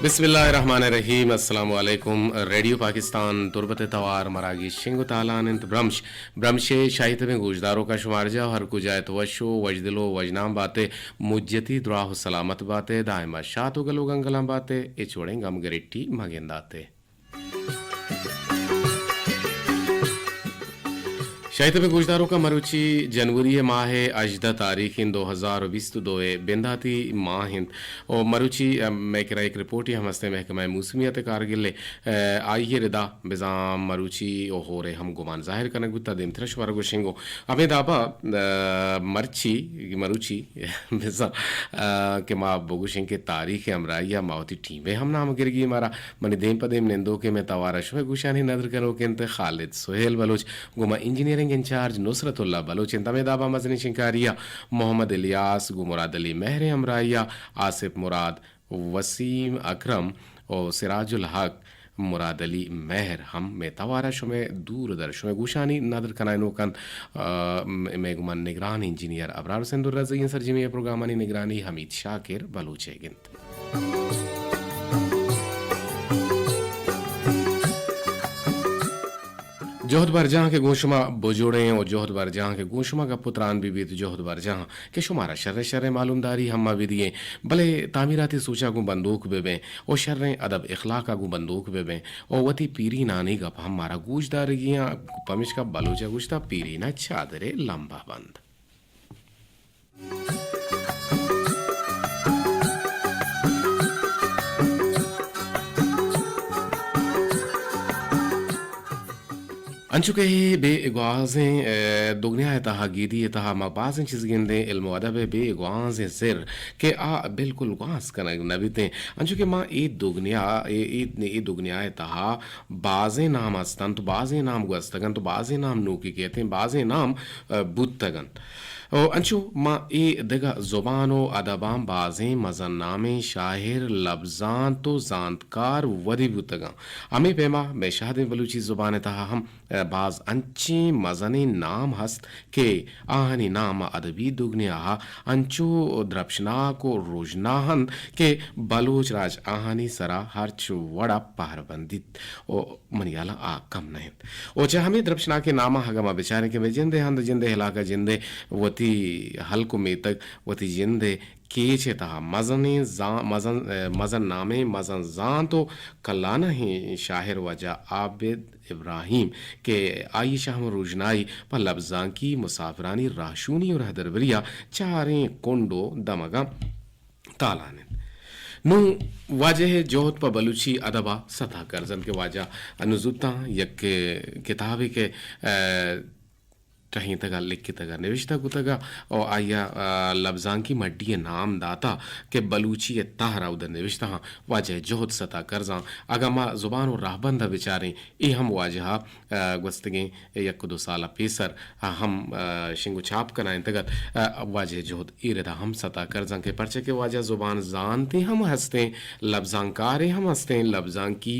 بسم اللہ الرحمن الرحیم۔ السلام علیکم۔ ریڈیو پاکستان تربت ءِ توار مراگش شنگ و تالان انت۔ برمش، برمش ءِ شاہی تبیں گوشداروکاں شمارجاہ ہر کجا ات وش و وشدل و وشنام باتے، مجتی دراہ و سلامت باتے، دائما شات و گل و گنگلاں باتے، اچ وڑیں گم گریٹی مگنداتے۔ شاہی تبیں گوشداروکاں، مروچی جنوری ءِ ماہ ءِ ہژدہ تاریخ انت، دو ہزار و بیست و دو ءِ بنداتی ماہ انت۔ و مروچی، ام، مئے کرا یک رپورٹے ہم ہستیں محکمہ موسمیات کارگل ءِ، ا، آئی ءِ ردا بزاں مروچی و ہورے ہم گمان ظاہر کنگ بوتا، دیمترا شمارا گوشنگو۔ ہمیں دابا، ا، مرچی، مروچی بزاں، ا، کہ ما بگوشیں کہ تاریخ ءِ ہمراہی ءَ ما وتی ٹیم ءِ ہم نام گرگی مارا۔ منی دیم پہ دیم نندوکیں مئے توار ءَ شمئے گوشانی ندر کنوک انت خالد سہیل بلوچ، گوں ما انجینئرنگ انچارج نصرت اللہ بلوچ انت۔ ہمے دابا مزنیں شنکاری ءَ محمد الیاس گوں مراد علی مہر ءِ ہمراہی ءَ آصف مراد، وسیم اکرم و سراج الحق مراد علی مہر ہم مئے توار ءَ شمئے دور در شمئے گوشانی ندر کنائینوک انت۔ آ، م-، مئے گوما نگران انجینئر ابرار حسین درازئی انت، سرجمی ءِ پروگرامانی نگرانی حمید شاکر بلوچ ئیگ انت۔ جہد برجاہ کہ گوں شما بجوڑیں و جہد برجاہ کہ گوں شما گپ و تران بہ بیت، جہد برجاہ کہ شمارا شر شر معلومداری ہم ما بدییں، بلے تعمیراتی سوچا گوں بندوک بہ بیں و شریں ادب اخلاقا گوں بندوک بہ بیں و وتی پیرینانی گپ ہم مارا گوش دارگی آں، پمیشکا بلوچا گوشتا پیرینا چادرے لمبا بند۔ انچو کہ اے بے گوازیں، اے، دگنیا ءِ تہا، گیدی ءِ تہا ما بازیں چیز گندیں، علم و ادب ءِ بے گوازیں زر کہ آ بالکل گواز کنگ نہ بیتیں۔ انچو کہ ما اے دگنیا، اے، اے، اے دگنیا ءِ تہا بازیں نام ہست انت، بازیں نام گوستگ انت، بازیں نام نوکی کیتیں، بازیں نام، اے، بوتگ انت۔ و انچو ما اے دگہ زبان و ادباں بازیں مزن نامیں شاعر، لبزانت و زانتکار ودی بوتگاں۔ ہمے پیما مئے شہدیں بلوچی زبان ءِ تہا ہم، ء، باز انچیں مزنیں نام ہست کہ آہانی نام ادبی دگنیا ء انچو درپشناک و روژنا انت کہ بلوچ راج آہانی سرا ہرچ وڑا پہر بندیت و منی ہیالاں آ کم نہ انت۔ و چہ ہمے درپشناکیں ناماں اگاں ما بچاریں کہ مئے جندے ہند، جندے ہلاک ء جندے وتی ہلک و میتگ، وتی جندے کیچ ء تہا مزنیں زان-، مزن، ء، مزن نامیں مزن زانت و کلانہیں شاعر واجہ عابد ابراہیم کہ آئی شہم روژنائی پہ لبزانکی مسافرانی راہشونی و رہدربری ء چاریں کنڈ و دمگاں تالان انت۔ نوں واجہ ء جہد پہ بلوچی ادب ء ستا کرز انت کہ واجہ انوں زوتاں یک کتابے کہ، ء، ٹہینتگ ء لکتگ ء نوشتہ کتگ ء و آئی ء، ء، لبزانکی مڈی ء نام داتا کہ بلوچی ء تہر ء اود ء نوشتہاں واجہ ء جہد ستا کرزاں۔ اگاں ما زبان و راہبند ء بچاریں، اے ہم واجہ ء، ء، گوستگیں یک دو سال ء پیسر ء ہم، ء، شنگ و چاپ کنائینتگ ات۔ ء، واجہ ء جہد اے ردا ہم ستا کرزاں کہ پرچہ کہ واجہ زبان زانتے ہم ہستیں، لبزانکارے ہم ہستیں، لبزانکی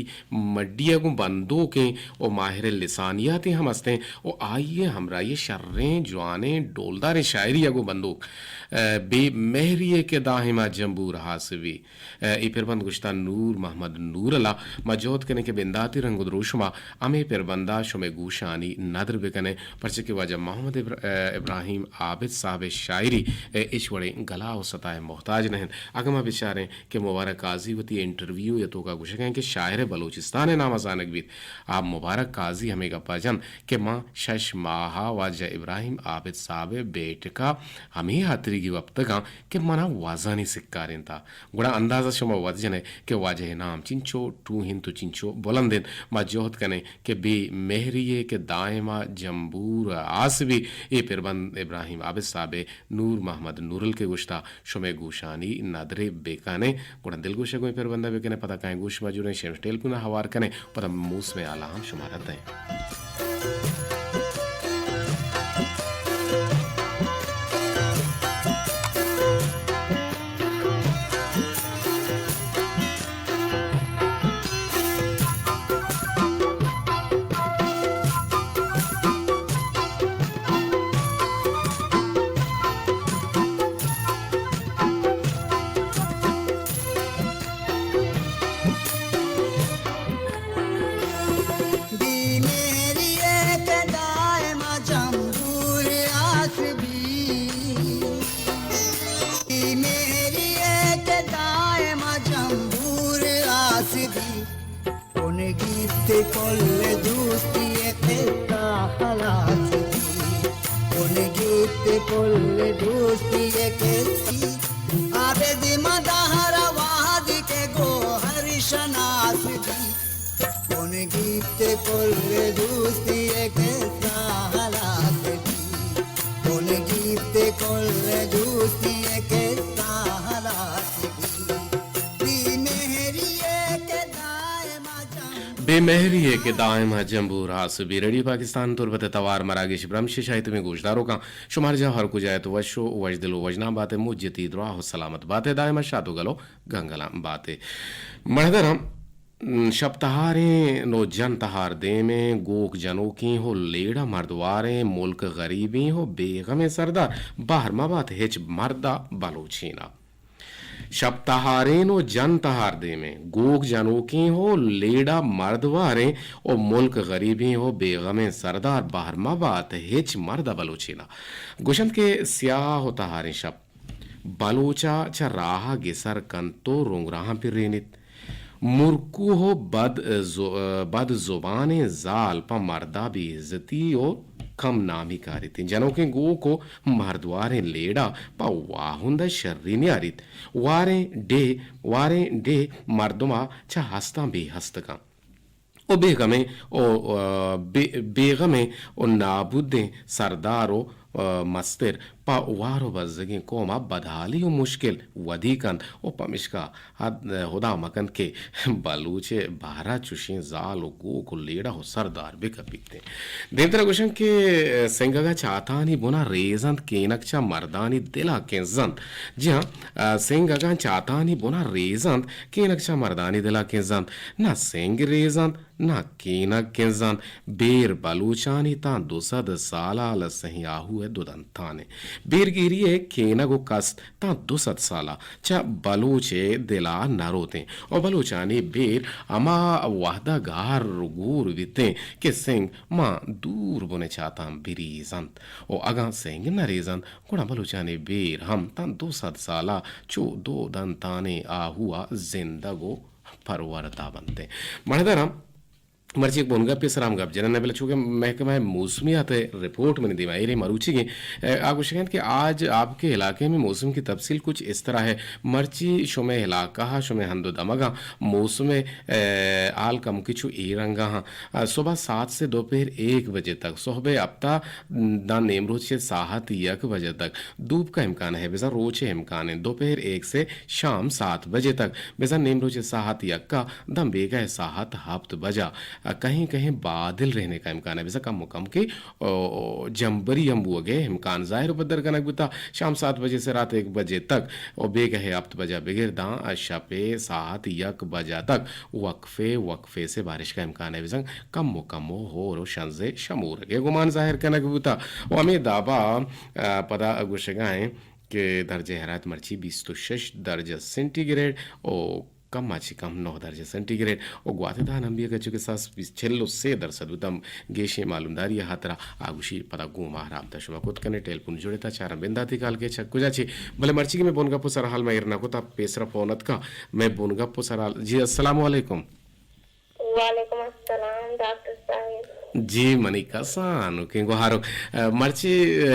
مڈی ء گوں بندوکیں و ماہر لسانیاتے ہم ہستیں و آئی ء ہمراہی ء شریں، جوانیں، ڈولداریں شاعری ء گوں بندوک، ء، بے مہری ء کہ دائما جمبور ہاسوی۔ ء، اے پربند گوشتہ نور محمد نورل ء۔ ما جہد کنیں کہ بنداتی رنگ و دروشم ء ہمے پربند ء شمئے گوشانی ندر بکنیں، پرچہ کہ واجہ محمد ابر-، ء، ابراہیم عابد صاحب ء شاعری ء ہچ وڑیں گلا و ستا ء محتاج نہ انت۔ اگاں ما بچاریں کہ مبارک قاضی وتی انٹرویو ء توکا گوشگیں کہ شاعر بلوچستان ء نام ء زانگ بیت، آ مبارک قاضی ہمے گپا جنت کہ ما شش ماہ ء واجہ ابراہیم عابد صاحب ء بیٹکا ہمے ہاتریگی وپتگاں کہ منا وازانی سکارینتا۔ گڑا اندازہ شما وت جنئے کہ واجہ ء نام چنچو ٹوہ انت و چنچو بلند انت۔ ما جہد کنیں کہ بے مہری ء کہ دائما جمبور ء آس بی، اے پربند ابراہیم عابد صاحب ء نور محمد نورل کہ گوشتا، شمئے گوشانی ندرے بکنیں۔ گڑا دلگوش ء گوں اے پربند ء بکنیں، پدا کائیں گوں شما جوڑیں، شمئے ٹیلیفون ء ہوار کنیں، پدا موسم ء حالا ہم شمارا دئیں۔ کل دوستی ءِ قصہ ہلاس بی، بن گیپت کل دوستی ءِ قصہ۔ آ بے ذمہ دار ءَ وہدی کہ گوہر شناس بی، بن گیپت کل دوستی ءِ قصہ ہلاس بی، بن گیپت کل دوستی ءِ قصہ ہلاس بی۔ بے مہری ءِ کہ دائم ءَ جم بے مہری ءِ کہ دائم ءَ جمبور ہاس بی۔ ریڈیو پاکستان تربت ءِ توار مراگش برمش ءَ شاہی تمیں گوشداروکاں، شمار جاہ ہر کجا ات وش و وشدل و وژنام بات ءُ مجتی دراہ و سلامت بات ءُ دائم ءَ شاد و گل و گنگلاں بات ءُ مڑدراں۔ شپ تہاریں نو جن تہار دیمیں، گوک جنوکیں ہو لیڑہ مردواریں، ملک غریبیں ہو بیغمیں سردار، بہر مبات ہچ مردا بلوچینا۔ شپ تہاریں و جن تہار دیمیں، گوک جنوکیں ہو لیڑہ مرد واریں و ملک غریبیں ہو بیغمیں سردار، بہر مبات ہچ مرد بلوچینا۔ گوشنت کہ سیاہ و تہاریں شپ بلوچا چہ راہ گسر کنت و رنگراہاں پرینیت۔ مرکوہ و بد ز-، بد زبانیں زال پہ مردا بے عزتی و کم نامی کاریت۔ جنوکیں گوک و مردواریں لیڑہ پہ واہند ءَ شری نیاریت۔ واریں ڈیھ، واریں ڈیھ مردم ءَ چہ ہستاں بے ہست کنت۔ و بیگمیں و، آ، بے-، بیگمیں و نابودیں سردار و، آ، مستر پہ وار و بزگیں قوم ءَ بدحالی و مشکل ودی کنت و پمشکا حد-، ہدا مکنت کہ بلوچ ءِ بہر ءَ چشیں زال و گوک و لیڑہ و سردار بکپیت۔ دیمترا گوشنت کہ سنگگاں چاتانی بنا ریزنت، کینگ چہ مردانی دلا کنزنت۔ جی ہاں، آ، سنگگاں چاتانی بنا ریزنت، کینگ چہ مردانی دلا کنزنت۔ نہ سنگ ریزنت، نہ کینگ کنزنت۔ بیر بلوچانی تاں دو سد سالا لسہیں آہو ءِ دو دنتانے۔ بیرگیری ءِ کینگ و کست تاں دو سد سالا چہ بلوچ ءِ دلا نہ روتیں و بلوچانی بیر ہما وہدا گار و گور بیتیں کہ سنگ ماں دور بن ءِ چاتاں بریزنت و اگاں سنگ نہ ریزنت، گڑا بلوچانی بیر ہم تاں دو سد سالا چو دو دنتانیں آہو ءَ زندگ و پرورتا بنت۔ مڑدراں مرچی یک بنگپے سرا ہم گپ جنن، بلے چونکہ محکمہ موسمیات ءِ رپورٹ منی دیما ایر ایں مروچیگیں، آ گوشگ انت کہ آج آپ کے علاقے میں موسم کی تفصیل کچھ اس طرح ہے۔ مرچی شمئے علاقہ ءَ شمئے ہند و دمگاں موسم ءِ، آ، حال کمکے چو اے رنگا ہاں۔ آ، صبح سات سے دوپہر ایک بجے تک، صحب ہپتہ داں نیمروچ ءِ ساعت یک بجے تک دھوپ کا امکان ہے، بزاں روچ ءِ امکان انت۔ دوپہر ایک سے شام سات بجے تک، بزاں نیمروچ ءِ ساعت یک ءَ داں بیگہ ءِ ساعت ہپت بجہ، کہیں کہیں بادل رہنے کا امکان ہے، بزاں کم و کم کہ، او، جمبری ہم بوگ ءِ امکان ظاہر و پدر کنگ بوتا۔ شام سات بجے سے رات ایک بجے تک و بیگہ ءِ ہپت بجہ بگر داں شپ ءِ ساعت یک بجہ تک وقفے وقفے سے بارش کا امکان ہے، بزاں کم و کم و ہور و شنز ءِ شمورگ ءِ گمان ظاہر کنگ بوتا۔ و ہمے دابا، آ، پدا گوشگا ایں کہ درجہ حرارت مرچی بیست و شش درجہ سینٹی گریڈ و کم ءَ چہ کم نو درجہ سینٹی گریڈ و گوات ءِ تہا نمبی ءَ کچو کہ ساس بیست، چل و سے درصد بوت۔ ہم گیشیں معلومداری ءِ ہاترا آ گوشی پدا گوں ما رابطہ شما کت کنے۔ ٹیلیفون جوڑ اتا چاراں بنداتی کال کہ چہ کجا چے، بلے مرچی کہ مئے بنگپ و سرحال ما ایر نہ کتا، پیسرا فون اتکا مئے بنگپ و سرحال۔ جی السلام علیکم۔ وعلیکم السلام ڈاکٹر صاحب۔ جی منی کسانکیں گوہارو، آ، مرچی، آ،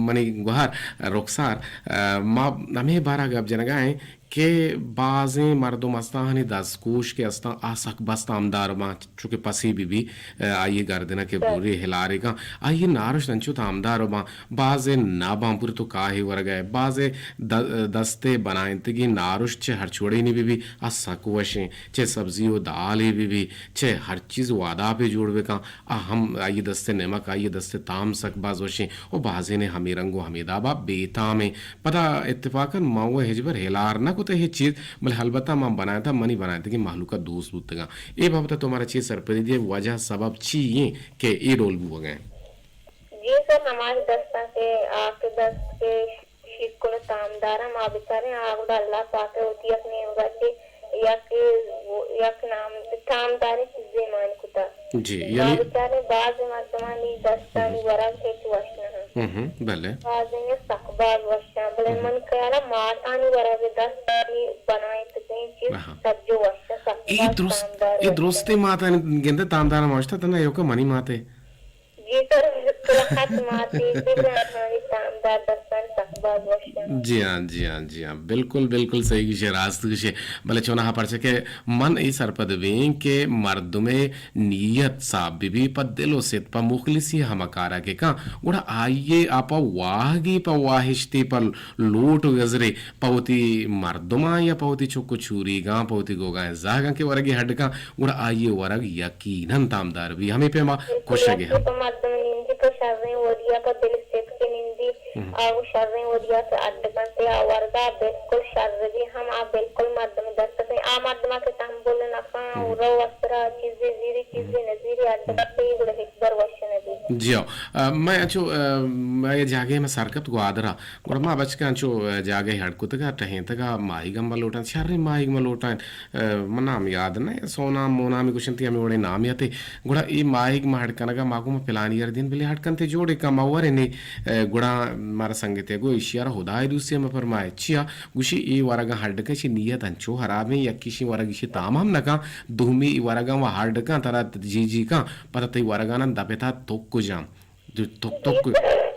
منی گوہار رخسار، آ، ما ہمے بارہ گپ جنگا ایں کہ بازیں مردم استاں، ہنی دستکوش کہ استاں، آ سک بست ہمدار باں، چونکہ پسی بی بی، آ، آئی گردنہ کہ بوری ہلارے کن، آئی نارشت انچو تامدار باں، بازیں نہ باں پورے تو کاہے ورگا ہے، بازیں د-، دستے بنائنتگی نارشت چہ ہرچ وڑینی بی بی، آ سک وشیں، چہ سبزی و دالے بی بی، چہ ہر چیز واداپے جوڑ بکن، آ ہم آئی دست نمک، آئی دست تام سک باز وشیں و بازینے ہمے رنگ و ہمے دابا بے تامیں۔ پدا اتفاقاً ما و ہچبر ہلار نہ کتہ ہچ چیز، بلے البتہ ما بنائینتہ، منی بنائینتگیں مہلوک ء دوست بوتگاں۔ اے بابت ء تو مارا چے سرپدی دئے، وجہ سبب چی ایں کہ اے ڈول بوگ ء انت؟ جی سر، ہماری دستاں کہ آ کہ دست کہ شیرکل ء تامداراں ما بچاریں، آ گڑا اللہ پاک ء وتی یک نیمگا چہ یک، یک نام تامداریں چیزے مان کتہ۔ جی، ما یعنی بچاریں باز مردمانی دستانی ورگ ہچ وش نہ انت۔ ہم، ہم، بلے۔ بازیں سک باز وش انت، بلے من خیال ءَ ماتانی ورگ ءَ دست بنائینتگیں چیز سجو وش ءَ سک اے باز درست، تامدار اے وش درستیں ماتانی گندے تامدار ما وشتا تنا ایوکا منی ماتے۔ جی سر، بالکل خط ماتی، بگران ہمانی تامدار دستان سک باز وش ءَ۔ جی ہاں، جی ہاں، جی ہاں، بالکل، بالکل صحیح گشے، راست گشے۔ بلے چوناہا پرچہ کہ من اے سرپد بیں کہ مردمے نیت صاف بہ بی، پہ دل و ست، پہ مخلصی ہما کارا کہ کن، گڑا آئی ءَ آ پہ واہگی، پہ واہشتی، پہ لوٹ و گزرے، پہ وتی مردماں یا پہ وتی چک و چوریگاں، پہ وتی گوگائیں زہگاں کہ ورگی ہڈ کن، گڑا آئی ءِ ورگ یقیناً تامدار بی۔ ہمے پیما کشگ ءَ ہم۔ پہ مردم نندی، پہ شریں وڑیا، پہ دل صدق نندی، آ شریں وڑیا کہ ہڈ کنت، آ ورگا بالکل شر بی ہم، آ بالکل مردم دست کن۔ آ مردما کہ تحمل نہ کن، او رو استرا چیزے زیری، چیزے نزیری، ہڈ کنت، گڑا ہچبر وش نہ بی۔ جی ہو۔ آ، مئے انچو، آ، مئے جاگہے مئے سر کپت گوادرا۔ گڑا ما بچکاں انچو، آ، جاگہے ہڈ کتگا، ٹہینتگا، ماہیگ ہم ما لوٹاں، شریں ماہیگ ما لوٹاں۔ آ، من نام یاد نہ، سونام مونامی گوشنتی ہمے وڑیں نامے اتے۔ گڑا اے ماہیگ ما ہڈ کنگا ما گوں ما پلانی یار دین بلے ہڈ کنتے جوڑے کن ما ورنے۔ آ، گڑا مارا سنگتے گو ایشی یار ہدائے دوستی ہم فرمائے۔ چیا؟ گوشی اے ورگا ہڈ کن، ایشی نیت انچو حرابیں، یکی شی ورگ ایشی تام ہم نہ کن، دومی ورگا و ہڈ کن، ترا جی جی کن، پدا تئی ورگانا دپتا تک جام۔ جو تک تک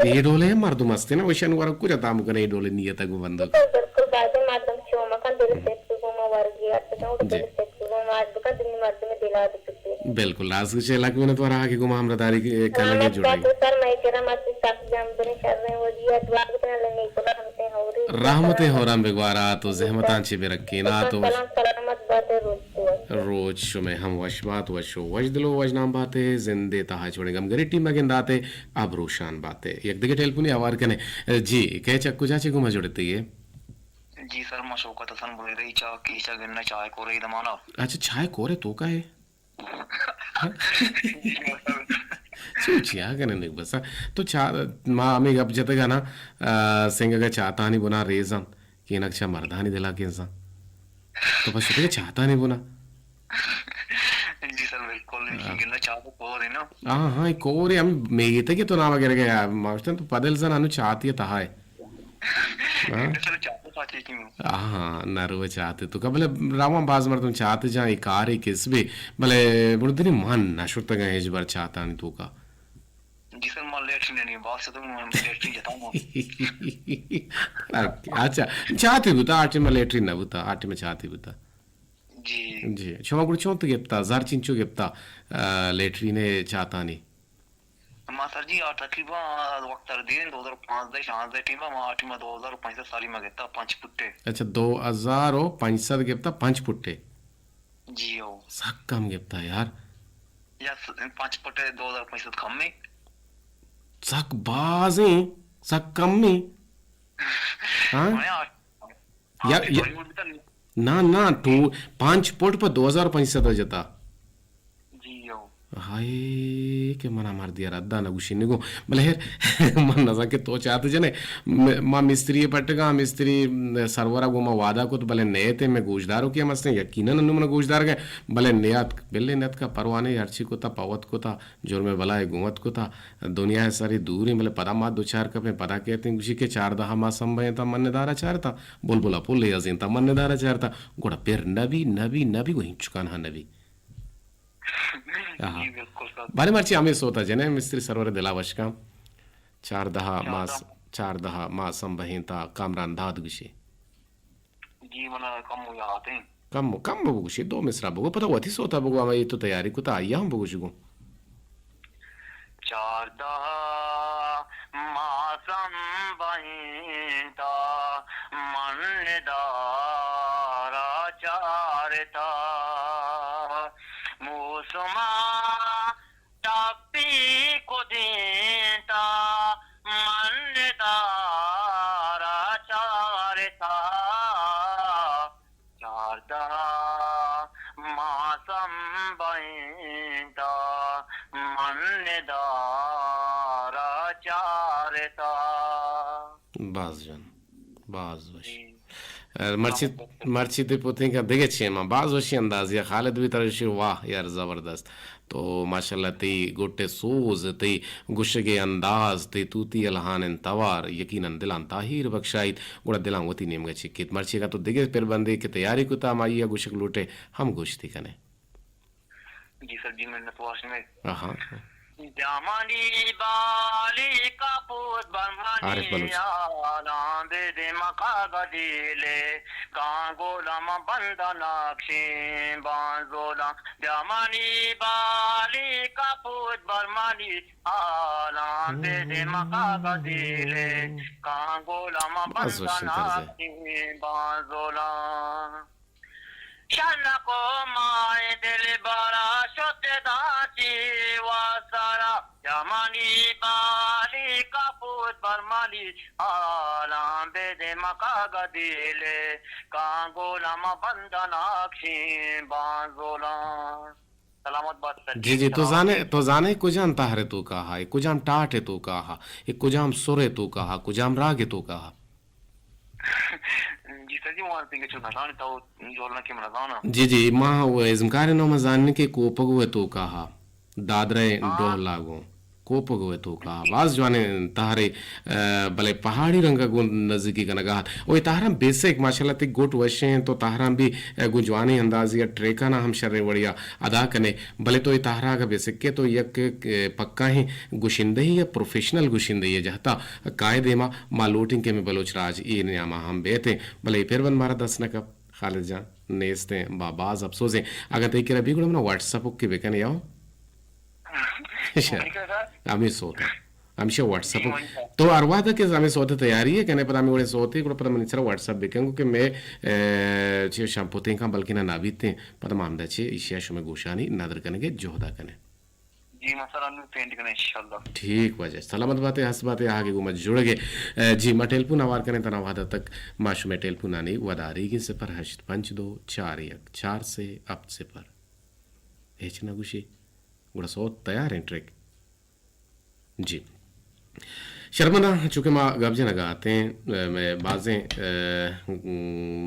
اے ڈولے ہم مردم ہستے نا، وشن ورگ کجا تام کنے اے ڈولے نیت گو بندو۔ بالکل، بالکل، بعضے مردم چو مکن، دل سیت کو گوما ورگی ارت کن، جی۔ دل سیت کو گوما ارت کن، دنی مردم دلا دکتے۔ بالکل، راست گوشے، لک منت وارا کہ گوما ہمراہ داری کنگے جوڑے۔ سلامت بات سر، مئے کرا مسی سخت جم بنے شریں وجی ات، وقت نہ لنے کو ہم سے ہوری۔ رحمت ہوران بگوارا تو زحمتاں چی برکینا تو۔ سلام، سلامت بات روز۔ روچ شمئے ہم وش بات، وش و وژدل و وژنام بات ئے، زند ءِ تہا چوڑیں گمگری ٹیم ءَ گندات ئے، ابروشان بات ئے۔ یک دگہ ٹیلیفونی ہوار کنیں۔ جی، کئے چہ کجا چہ گوما جڑتگ ئے؟ جی سر، ما شوکت حسن بلیدئی چہ کیچ ءَ گنداں، چاہ کور ءِ دمان ءَ۔ اچھا، چاہ کور ءِ توکا ئے؟ چو چیا کنیں نک بس۔ تو چا، ما ہمے گپ جتگ ءَ نا، آ، سنگگ ءَ چاتانی بنا ریز انت۔ کہ اینک چہ مردانی دلا کنزاں۔ تو پہ شتگے چاتانی بنا؟ جی سر، بالکل۔ ہاں۔ گندہ چات کور ہے نا؟ ہاں، ہاں، کور ہے، ہم میگیتے کہ تو نام گرگے، ما گوشتن تو پدل زن انو چاتی تہا ہے۔ ہاں؟ سر، چات پاچے کی ہوں۔ ہاں، نرو چاتے تو قبل روان باز مردم چات جان، ای کار ای کس بھی، بلے بردنی من نہ شتگا ہیچ بار چاتانی تو کا۔ جی سر، ما لیٹرین نہیں، باز سے تو لیٹرین جتا ہوں۔ اچھا، چاتی بوتا، آٹی میں لیٹرین نہ بوتا، آٹی میں چاتی بوتا۔ جی۔ جی، شما گڑ چونت گپتا، زر چنچو گپتا، آ، لیٹرین چاتانی؟ ما سر جی، آ تقریباً وقت تر دیر دو ہزار پانزدہ شانزدہ ٹیم، ما آٹی میں دو ہزار پانچ سد ساری میں گپتا، پنچ پٹے۔ اچھا، دو ہزار و پانچ سد گپتا، پنچ پٹے۔ جی ہو۔ سک کم گپتا یار۔ یا س-، پنچ پٹے دو ہزار پانچ سد کم ہے۔ سک باز ہیں، سک کم ہیں۔ ہاں؟ میں آ-، یا، آ-، یا، ٹوری ووٹ بھی تو نہیں۔ نا، نا، ٹو-، پنچ پٹ پہ دو ہزار پانچ سد جتا۔ جی ہو۔ ہائے کہ منا مردی ءَ ردا نہ گوشی نگو۔ بلے ہیر، من نزان کہ تو چات جنے۔ م-، ما مستری پٹگا، مستری سرورا گو ما وعدہ کت، بلے نیتے میں گوشدارو کہ ہم ہستیں، یقیناً انو من گوشدار گئے، بلے نیات، بلے نیت کا پروانے ہرچی کتا، پوت کتا، جرم بلائے گوت کتا، دنیا سری دوریں، بلے پدا ما دوچار کپیں، پدا کہتیں گوشی کہ چاردہ ما سنبھیں تا من دارا چارتا، بلبلا پل ازیں تا من دارا چارتا، گڑا پھر نبی، نبی، نبی، وہ ہنچکان ہاں نبی۔ آہا۔ جی، بالکل سر۔ بارے مرچی ہمیں سوتا جنے مستری سرور دلا وشکاں۔ چاردہ ماس، چاردہ۔ چاردہ ماہ سنبھیں تا کامران داد گشے۔ جی، منا کم ہو یاد ہیں۔ کم، کم بگوشی، دو مصرع بگو، پدا وتی سوتا بگو، ہمیں تو تیاری کتا، آئی ہم بگوش گو۔ چاردہ ماہ سنبھیں تا من دارا چارتا، موسما ٹپی کدینتا من دارا چارتا، چاردہ ماہ سنبھیں تا من دارا چارتا۔ باز جان، باز وش۔ جی۔ مرچی، مرچی تئی پتینکاں دگہ چی؟ من باز وشی اندازے ءَ خالد بی ترا گوشی، واہ یار زبردست۔ تو ماشاءاللہ تئی گٹ ءِ سوز، تئی گوشگ ءِ انداز، تئی توتی الہانیں توار یقیناً دلاں تاہیر بخشائیت، گڑا دلاں وتی نیمگ ءَ چکیت۔ مرچی اگاں تو دگہ پربندے کہ تیاری کتا، ہمائی ءَ گوشگ لوٹئے، ہم گوشتی کنئے۔ جی سر، جی منت وار شمئے۔ آہا۔ جامانی بالی کپوت بر منی، عارف بلوچ۔ حالاں بدے مکا گدیلے، کانگولا من بندہ نقشیں بانزولاں۔ جامانی بالی کپوت بر منی، حالاں بدے مکا گدیلے، کانگولا من باز بندہ وشیں طرزے۔ نقشیں بانزولاں۔ شنکو مائے دلبرا شت داتی واسرا، یمنی بالی کپوت بر منی، حالاں بدے مکا گدیلے، کانگولا من بندہ نقشیں بانزولاں۔ سلامت بات سر جی، جی، تو سلام۔ زانے، تو زانے کجام تہر ءِ توکا ہا، اے کجام ٹاٹ ءِ توکا ہا، اے کجام سر ءِ توکا ہا، کجام راگ ءِ توکا ہا؟ جی سر جی، وانتیں کہ چو نزانے تو جولنا کہ من نزاناں۔ جی، جی، ما و ازمکار نام زاننے کہ کوپگو ءِ توکا ہا، دادرہ ءِ ہاں۔ ڈوہلا گوں۔ کوپگو ءِ توکا ہا۔ جی۔ باز جوانیں تہرے، ا، بلے پہاڑی رنگ ءَ گوں نزیکی کنگا ہا۔ او اے تہراں بیسک ماشاءاللہ تئی گٹ وشیں تو تہراں بھی، ا، گوں جوانیں اندازے ءَ ٹریکانا ہم شریں وڑیا ادا کنے۔ بلے تو اے تہرا اگہ بیسک کہ تو یک، ا، پکا ہیں گشندہ یا پروفیشنل گشندہ یا جہتا کائے دیما ما لوٹیں کہ ہمے بلوچ راج اے نیاما ہم بیتیں، بلے اے پربند مارا دست نہ کپ۔ خالد جان، نیستیں، با-، باز افسوزیں۔ اگاں تئی کرا بی گڑا منا واٹس اپ اوکے بکن یو۔ ٹھیک ہے سر۔ ہمیں سوت ہے۔ ہمیشہ واٹس اپ۔ جی، وہی سر۔ تو ہر وہد کہ ہمیں سوت تیاری ہے کنے پدا ہمیں وڑے سوت ہے گڑا پدا منی سرا واٹس اپ بکن گو کہ میں، اے، چی شام پوتیں کان بلکہ نہ نابیتیں پدا ما ہمدا چی ایشیا شمے گوشانی ندر کنگے جہدا کنے۔ جی، ما سر انو سینڈ کناں انشاءاللہ۔ ٹھیک واجہ، سلامت باتے، ہست باتے، آہگے گوں ما جڑگے۔ اے، جی، ما ٹیلیفون ہوار کنیں تنا وہدا تک، ما شمے ٹیلیفونانی وداریگیں۔ صفر ہشت پنچ دو چار یک چار سے ہفت صفر۔ ہچ نہ گوشی، گڑا سوت تیار ہیں ٹریک۔ جی۔ شرمندہ، چونکہ ما گپ جنگا اتیں، اے، مئے بازیں، اے،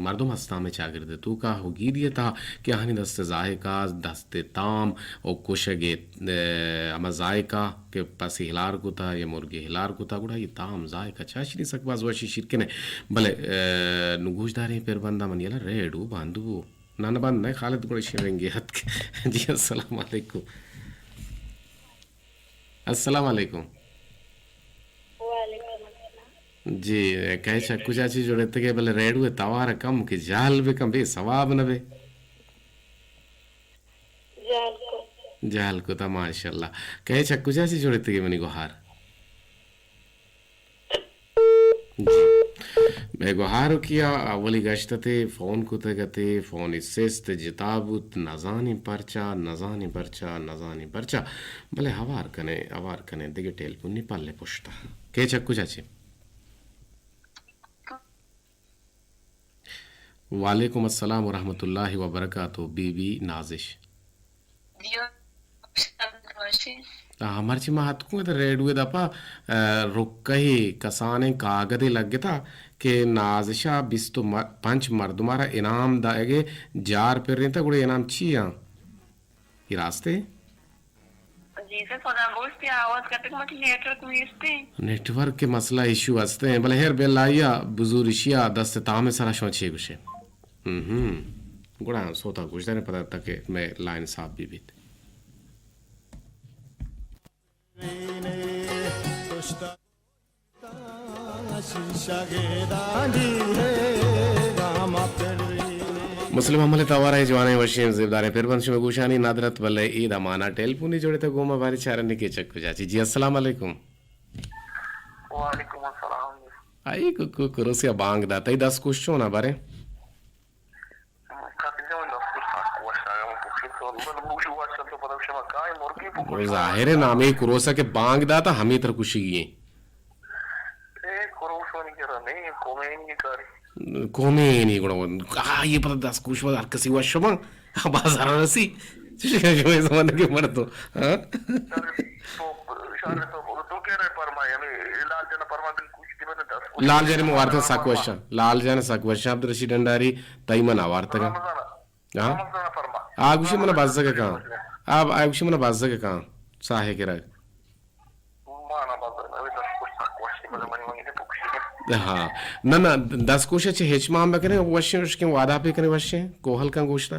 مردم ہستاں مئے چاگرد توکا ہو گیدی تہا کہ آہانی دست ذائقہ، دست تام و کشگ، اے، ہما ذائقہ کہ پسی ہلار کتا یا مرگی ہلار کتا، گڑا یہ تام ذائقہ چاشنی سک باز وشی شیرکنے۔ بلے، اے، نو گوشداریں پر بندہ من یلا ریڈو بند بو۔ نہ، نہ بند نہ، خالد گڑا شرنگی ہتک۔ جی، السلام علیکم۔ السلام علیکم۔ وعلیکم السلام۔ جی، کئے چہ کجا چی جوڑتگے؟ بلے ریڈو ءِ توار کم کہ جہل بکن، بے ثواب نہ بے۔ جہل کو۔ جہل کو تا ماشاءاللہ۔ کئے چہ کجا چی جوڑتگے منی گوہار؟ جی۔ مئے گوہارکیا اولی گشت اتے، فون کتگ اتے، فونی سست جتا بوت، نزانیں پرچا، نزانیں پرچا، نزانیں پرچا۔ بلے ہوار کنے، ہوار کنے، دگہ ٹیلیفونی پلے پشتا۔ کئے چہ کجا چے؟ وعلیکم السلام ورحمۃ اللہ وبرکاتہ، بی بی نازش۔ آ، مرچی ما اتکوں ات ریڈیو دپا، آ، رکہے کسانیں کاگدے لگتا کہ نازشا بیست و م-، پنچ مردمارا انعام دائگے جار پرینتا، گڑا انعام چی آں؟ یہ راستے؟ جی سر، خدا گوشت کہ آواز کٹک مٹی نیٹورک نیستی۔ نیٹورک کے مسئلہ ایشو ہستے ہیں، بلے ہر بیل آئیا بزور اشیا دست تام سرا شما چے گوشے؟ ہم۔ گڑا سوتا گوش داریں پدا تاکہ مئے لائن صاف بی بیت۔ مسلم حمل توارا جوانیں وشیں زیبداریں پر بند شمئے گوشانی ندرت، بلے اے دمانا ٹیلیفونی جوڑے تا گوما باری چارنے کے چک کجا چی۔ جی السلام علیکم۔ وعلیکم السلام۔ آئی کو، کو، کروسیا بانگ داتا، ای دست کوش چونا بارے؟ ظاہر ہے نامی کروسا کے بانگ داتا ہمیں تر کشی گی ہیں۔ اے کروس منی کرا نہیں، کومینی کاری۔ کومینی گڑا، آ، یہ پتہ دست کوش ہر کسی وش بان، بازار رسی۔ چشکا شما زمانے کے مردو، ہاں؟ شارے تو، شارے تو، تو کہہ رہے پرما، یعنی علاج جنا پرما بالکل۔ لال جان من وارتگ سک وشاں، لال جان سک وشاں، عبدالرشید ڈنڈاری، تئی من آوارتگاں۔ ہاں؟ آ گوشی من بزگ کاں۔ آ، آ گوشی من بزگ کاں۔ ساہے کرگ۔ ہاں۔ نہ، نہ، دستکوش چہ ہچ مان بکنے، وشیں، وشیں وادہ پہ کنے، وشیں، کوہل کن گوشتہ۔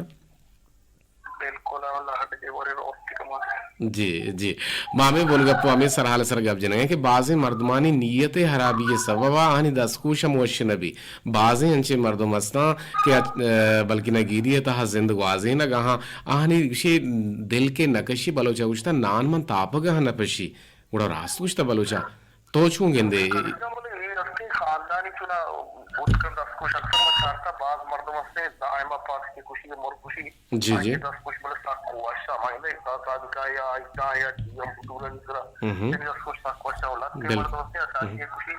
بالکل، اللہ دگہ ورے روت کما۔ جی، جی۔ ما ہمے بن گپ و ہمے سرحال سر گپ جنگیں کہ بازیں مردمانی نیت حرابی سبب آہانی دستکوش ہم وش نبی۔ بازیں انچیں مردم ہستاں کہ، ا، بلکہ نگیری تہا زند گوازینگ آہاں، آہانی گوشی دل کے نکشی، بلوچا گوشتہ نان من تاپگا نپشی۔ گڑا راست گوشتہ بلوچا۔ تو چون گندے؟ اے ہستیں خاندانی چنا بوت کن دستکوش اکثر ما چارتا باز مردم ہستیں دائما پاس کے کشی مر کشی۔ جی، جی۔ دستکوش بلے سک وشا ما گندے احساس آدکا یا ایسا یا چیزم بطور نکرا۔ دستکوش سک وشا ولد کے مردم ہستیں اچانک کشی۔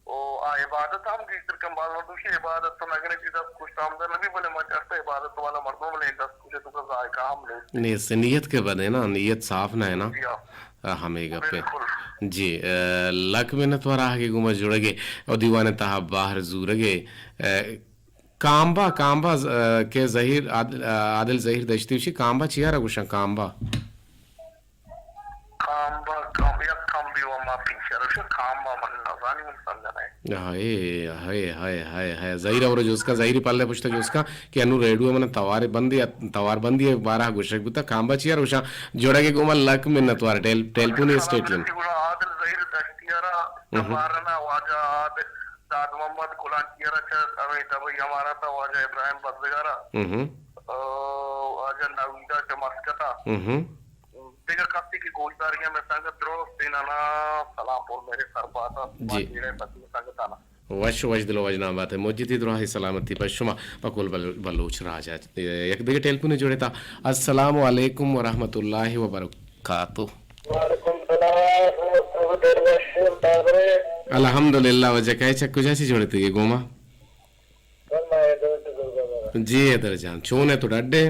او آ عبادت ہم گیشتر کم باز مردم شی عبادت تو نگنے چیز دستکوش تام در نبی بلے ما چارتا عبادت والا مردم بلے دستکوش تو کا ذائقہ ہم نہیں۔ نیست، نیت کے بدے نا، نیت صاف نہ ہے نا۔ جی ہاں۔ آ، ہمے گپے۔ بالکل۔ جی، ا، لک منت وار آہگے گوما جڑگے او دیوان تہا باہر زورگے۔ ا، کامبا، کامبا، ا، کہ زہیر عادل، ا، عادل زہیر دشتی وشی کامبا چیارا گوشاں کامبا؟ کامبا، کام، یک کمبی و ما پیشر وشی کامبا من نزانی من سمجھا نہیں۔ ہائے، ہائے، ہائے، ہائے، ہائے۔ زہیر اور جوسکا، زہیری پلے پشتا جوسکا۔ کہ انو ریڈیو من توار بندی، توار بندی بارہ گوشگ بوتا، کامبا چیار گوشاں، جوڑگے گوما لک منت وار، ٹیل-، ٹیلیفون اسٹیٹ لین۔ گڑا عادل زہیر دشتیارا، تمارنا واجہ عادل داد محمد کلانچیارا چہ ہمیں دبئی امارات واجہ ابراہیم بزگارا، او واجہ نویدا چہ مسکتا۔ دگہ کسی کہ گوشدارگی میں سنگت درست انانا سلام پور میرے سرپاتا، جی۔ سنگتانا۔ وش، وش دل و وش نام بات ئے۔ مجتی دراہیں سلامتی پہ شما، پہ کل بل-، بلوچ راج ءَ۔ یک دگہ ٹیلیفونے جوڑ ئے تا۔ السلام علیکم و رحمت اللہ و برکاتہ۔ وعلیکم السلام۔ الحمدللہ۔ واجہ کئے چہ کجا چی جوڑ ئے تگے گوما؟ جی حیدر جان، چون ئے تو ڈڈ ئے؟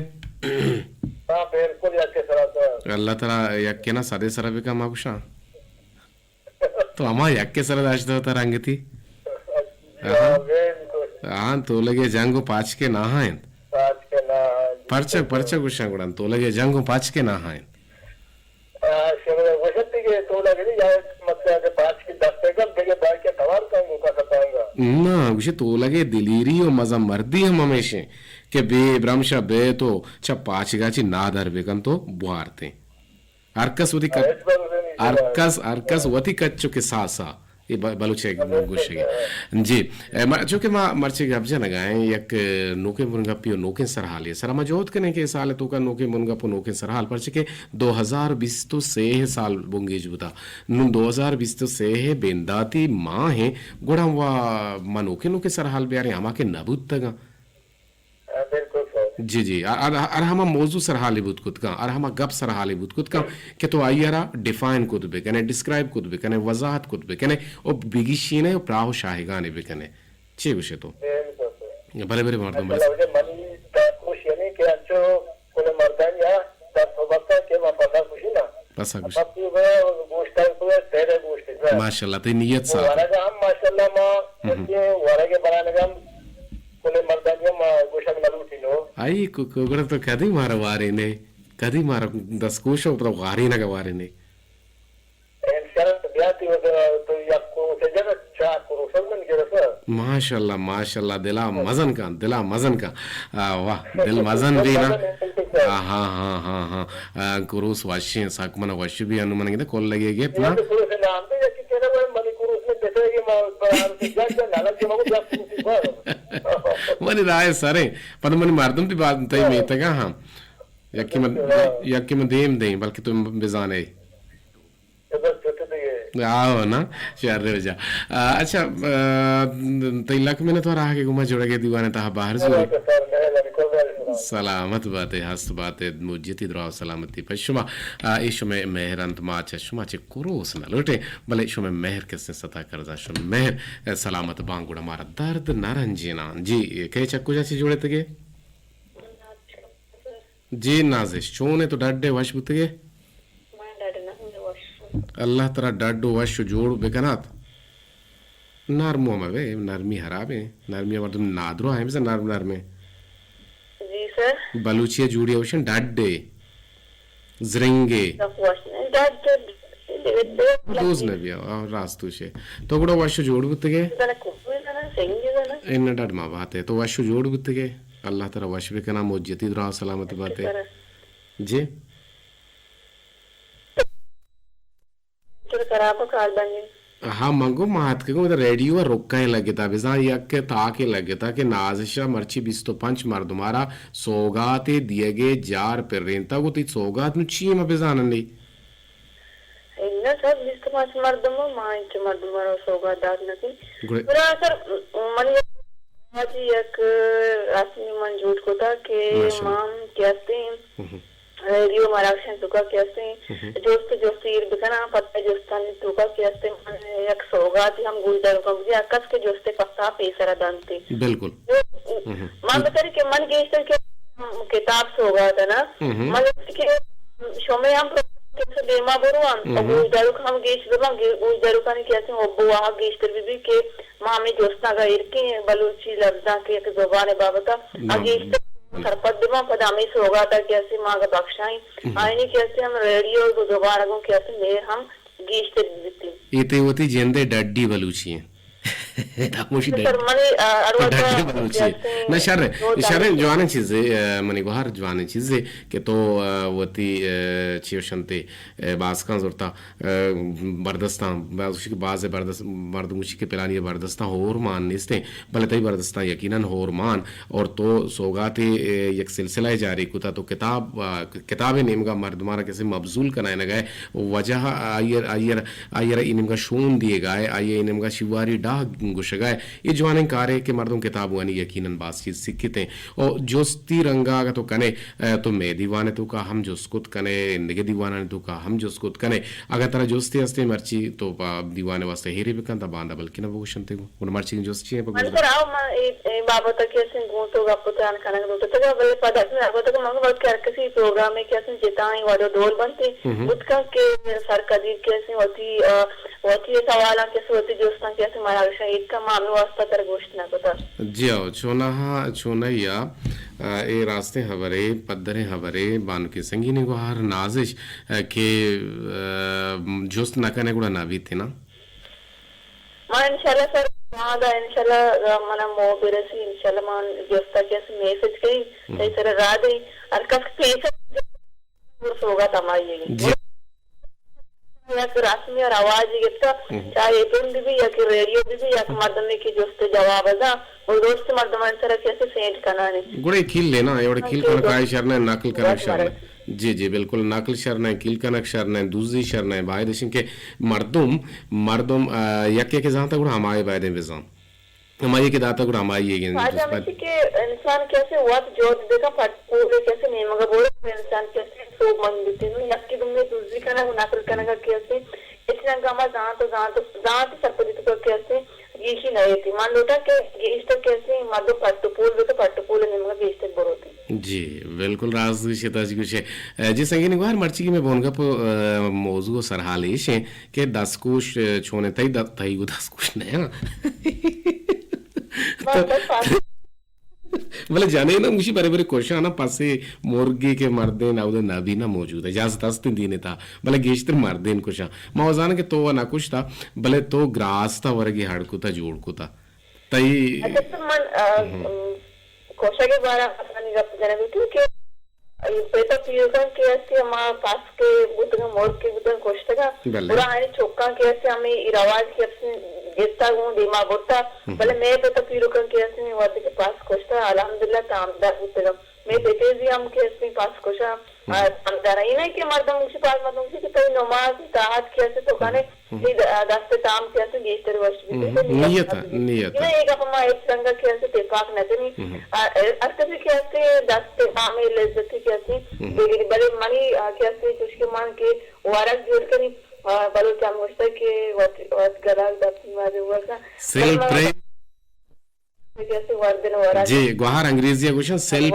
ہاں، بالکل یکے سرا۔ اللہ تعالی یکے نا صدے سرا بکا ما گوشاں۔ تو ہما یکے سرا داشتہ وتا رنگتی؟ ہاں، ہاں، تو لگے جنگ و پاچ کے نہ ہاں انت۔ پرچہ، پرچہ گوشاں گڑا تو لگے جنگ و پاچ کے نہ ہاں انت۔ نہ، گوشے تو لگے دلیری و مزن مردی ہم ہمیشیں کہ بے برمشا بے تو چہ پاچگا چی نادر بکن تو بوارتیں۔ ہر کس وتی کچ-، ہر کس، ہر کس وتی کچ و کساسا۔ اے ب-، بلوچ ءِ گوشگ ءَ۔ جی، اے، ما، چونکہ ما مرچی گپ جنگ ءَ ایں، یک نوکیں بنگپی و نوکیں سرحالے سرا ما جہد کنیں کہ اے سال ءِ توکا نوکیں بنگپ و نوکیں سرحال، پرچہ کہ دو ہزار بیست و سے ءِ سال بنگیج بوتا۔ نوں دو ہزار بیست و سے ءِ بنداتی ماہ ایں، گڑا وا ما نوکیں نوکیں سرحال بیاریں، ہما کہ نہ بوتگاں۔ ہاں، بالکل صحیح۔ جی، جی، ہر، ہر، ہر ہما موضوع سرحالی بوت کت کن، ہر ہما گپ سرحالی بوت کت کن کہ تو آئی ءَ را ڈیفائن کت بکنے، ڈسکرائب کت بکنے، وضاحت کت بکنے، او بگیشینے او پراہ و شاہگانے بکنے۔ چے گوشے تو؟ بالکل صحیح۔ بلے، بلے، مردم بلے۔ ماشاءاللہ، واجہ منی دستکوش یعنی کہ انچو کل مردانی آ دست و بستہ کہ ما پسا کشی نا۔ پسا گوشت۔ پس تو گوشت، تو تیرے گوشت۔ ماشاءاللہ، تئی نیت صاف۔ ورگ ہم ماشاءاللہ ما، ہم۔ کہ ورگ بنانگ ہم کل مردانی ہم گوشگ نہ لوٹی نو۔ آئی کو، کو گڑا تو کدی مارا وارے نے؟ کدی مارا دستکوش و پدا وارینگ وارے نے؟ انشاءاللہ بیا تی وقت تو یک کو سے جگہ چار کروس من گرفت۔ ماشاءاللہ، ماشاءاللہ، دلا مزن کن، دلا مزن کن۔ آ، واہ، دل مزن بی نا۔ آ، ہاں، ہاں، ہاں، ہاں۔ آ، کروس وشیں، سک من وش بی، انو من گندے کل لگے گیت نا۔ منی رائے سریں، پد منی مردم تی بات تئی میتگا ہاں۔ یکی من، یکی من دیم دیں، بلکہ تو بزانے۔ آو نا، شر رجا۔ آ، اچھا، آ، تئی لک منت وار آہگے گوما جوڑگے دیوانے تہا باہر زوری۔ سلامت باتے، ہست باتے، مجتی دراہ سلامتی پہ شما۔ آ، اے شمے مہر انت، ما چہ شما چہ کروس نہ لوٹیں، بلے شمے مہر کسیں ستا کرزا، شمے مہر، آ، سلامت بان گڑا مارا درد نہ رنجینان۔ جی، کئے چہ کجا چی جوڑے تگے؟ جی نازش، چون ئے تو ڈڈ ئے وش بوتگ ئے؟ من ڈڈ نہ، من وش۔ اللہ ترا ڈڈ و وش و جوڑ بکنات۔ نرم ءَ مہ بئے، نرمی حراب ایں۔ نرمی ءَ مردم نادراہ ایں، بزاں نرم نرم ایں۔ جی سر۔ بلوچی ءَ جوڑی ءَ گوشن ڈڈ اے، زرنگ اے۔ سک وش نہ، ڈڈ، ڈڈ، ڈڈ۔ دوز نہ بیا، آ، راست گوشے۔ تو گڑا وش ءُ جوڑ بوتگ ئے؟ زنک، زنک، سنگ زنک۔ اے نہ ڈڈ ما بات ئے۔ تو وش ءُ جوڑ بوتگ ئے؟ اللہ ترا وش بکناں، مجتی دراہ سلامت بات ئے۔ سر۔ جی۔ چلو خراب کار بندی۔ ہاں، من گوں ما اتکگوں، ادا ریڈیو ءَ رکیں لگتا، بزاں یک تاکے لگتا کہ نازش ءَ مرچی بیست ءُ پنچ مردم ءَ را سوگاتے دیگ ءِ جار پرینتا، گوں تئی سوگات نوں چی ایں ما بزانن نی؟ انگا سر بیست ءُ پنچ مردم ءَ ما انچو مردم ءَ را سوگات دات نہ کنیں۔ گڑا گڑا سر من یک، یک رسمی من جوڑ کتا کہ ماشاءاللہ۔ ما ہم کہ ہستیں ہم۔ ریڈیو مراگشانی توکا کہ ہستیں، ہم۔ جست جست ایر بکناں، پدا جستانی توکا کہ ہستیں، من یک سوگاتی ہم گوشداروکاں بجی، ہر کس کہ جستے پسا پیسرا دنتی۔ بالکل۔ ہم۔ من بتری کہ من گیشتر کہ کتاب سوگات نا، ہم۔ من کہ شمے ہم پروگرام کہ دیما برو ہم، ہم۔ گوشداروک ہم گیش ببن، گوشداروکانی کہ ہستیں حب و واہگ گیشتر ببی کہ ما ہمے جستاں اگاں ایر کیں بلوچی لبزانک ءِ یک زبان ءِ بابت ءَ، نعم۔ گیشتر سرپد بہ باں، پدا ہمے سوگات ءَ کہ ہستیں ما اگاں بخشائیں، ہم۔ آئینی کہ ہستیں ہم ریڈیو ءِ زبان ءَ گوں کہ ہستیں مہر ہم گیشتر بیتیں۔ اے تئی وتی جند ءِ ڈڈی بلوچی ایں۔ ہموشی سر ڈڈ-، منی، آ، ہر وقت ڈڈی بلوچی ایں۔ کہ ہستیں نہ شر ایں، شر ایں، جوانیں چیزے، آ، منی گوہر جوانیں چیزے کہ تو، آ، وتی، آ، چی وشنتے، آ، باسکاں زرتا۔ ء، بردستاں، باز گوشی کہ باز بردست، مردم گوشی کہ پلانی ء بردستاں ہور مان نیستیں، بلے تئی بردستاں یقیناً ہور مان۔ اور تو سوگاتے، ء، یک سلسلہ ء جاری کتا، تو کتاب، ء، کتاب ء نیمگا مردماں را کسے مبذول کنائینگا ء وجہ آئی ء، آئی ء، آئی ء را اے نیمگا شون دیگا ء، آئی ء اے نیمگا شیواری ڈاہ گوشگا ء۔ اے جوانیں کارے کہ مردم کتاب وانی یقیناً باز چیز سکتیں۔ او جستی رنگا اگاں تو کنے، ء، تو مئے دیوان ء توکا ہم جست کت کنے، اندگہ دیوانانی توکا ہم جست کت کنے۔ اگاں ترا جستے ہستیں مرچی تو پہ دیوان ء واسطہ ہیرے بکن، تا باندا بلکنا بگوشنتے گوں۔ گڑا مرچی جست چی ایں پہ من گوشدار؟ سر آؤ من اے، اے بابت ء کہ ہستیں گوں تو گپ و تران کنگ لوٹتگ، بلے پدا ہمے بابت ء کہ من گوں وت کہ ہر کسی پروگرامے کہ ہستیں جتائیں وڑ و ڈول بنت، ہم۔ بوت کن کہ سرکدی کہ ہستیں وتی، آ، وتی سوالاں کہ ہستیں وتی جستاں کہ ہستیں منا گشاں ایت کن ما ہمے واسطہ ترا گوشت نہ کتگ۔ جی ہو، چوناہا، چوناہیا، آ، اے راستیں ہبرے، پدریں ہبرے، بانکیں سنگینیں گوہار نازش، آ، کہ، آ، جست نہ کنے گڑا نہ بیت نا؟ ما انشاءاللہ سر، ما دا انشاءاللہ، آ، منا موہ برسی، انشاءاللہ ما جستا کہ ہستیں میسج کئیں، ہم۔ تئی سر را دئیں، ہر کس پیسر سوگات ہمائی ئے۔ جی۔ یک رسمی ء رواجے گپتہ، ہم۔ چاہے اے پیم بہ بی، یا کہ ریڈیو بہ بی، یا کہ مردمے کہ جست ء جواب ء داں، گڑا درست مردمانی سرا کہ اسے سینڈ کنانے۔ گڑا اے کیل لینا، اے وڑ کیل کنگ کائی شر نہ، نقل کنگ شر نہ۔ جی، جی، بالکل، نقل شر نہ، کیل کنگ شر نہ، دوزی شر نہ، باید اشن کہ مردم، مردم، آ، یک یک زانتا گڑا ہمائی بایدیں بزان۔ ہمائی کہ داتا گڑا ہمائی ئے گندی واجہ جذبات۔ ہمیشی کہ انسان کہ اسے وت جہد بکن، پٹ پولے کہ اسے نیمگا بورے، انسان کہ اسے سوب مند بیتی۔ نوں یکی دومی دزی کنگ و نقل کنگا کہ اسے، اس رنگ ہما زانت و زانت، زانت سرپدی تو کہ اسے گیشی نہ ایتی۔ من لوٹاں کہ گیشتر کہ اسے مردم پٹ و پول بکن، پٹ و پول نیمگا گیشتر بروتی۔ جی، بالکل راست گوشے، تاچ گوشے۔ اے، جی سنگین گوہر، مرچی کہ میں بونگپ، اے، موضوع و سرحال ایش ہیں، کہ دستکوش، اے، چونیں تئی د-، تئی گوں دستکوش نہ ہاں۔ بلے جنین ہم گوشی برے برے کشاں نا، پسے مرگے کہ مردین اود نبی نا موجود ہے، اجازت ہستیں دین تا، بلے گیشتر مردین کشاں۔ ما وزاناں کہ تو و نہ کشتا، بلے تو گراستا ورگی ہڑ کتا، جوڑ کتا۔ تئی اچھا، تو من، آ، ہم۔ ام، کوشگ ء بارہ ء کسانی گپ جنگ بیتیں کہ اے پت ء پیرکاں کہ استی ہما پس کہ بوتگاں، مرگ کہ بوتگاں، کشتگاں، بلے۔ گڑا آیانی چکاں کہ استی ہمے اے رواج کہ استی گپتا گوں دیما برتا، ہم۔ بلے مئے پت ء پیرکاں کہ استی وھدے کہ پس کشتا، الحمدللہ تامدار بوتگاں۔ مئے پتے زی ہم کہ استی پس کشاں، ہم۔ آ، تامدار۔ اے نہ کہ مردم گوشی، پس مردم گوشی کہ تئی نماز اطاعت کہ استی تو کنے، ہم۔ تئی د-، دست تام کہ استی گیشتر وش بیت۔ ہم۔ تو نیت، نیت۔ اے گپ ما ہچ رنگا کہ استی تپاک نہ کنی۔ ہم۔ آ، ہر کسی کہ استی دست تامے لذتی کہ استی ہم۔ بگیری۔ بلے منی، آ، کہ استی چوشکہ من کہ ورگ جوڑ کنی، آ، بلوچ ہم گوشتہ کہ وت، وت گلاگ دپ مارے ورگا۔ سیل بلے ما پرے- کہ اسے وردن ورگ۔ جی، گوہار انگریزی ء گوشاں سیلف،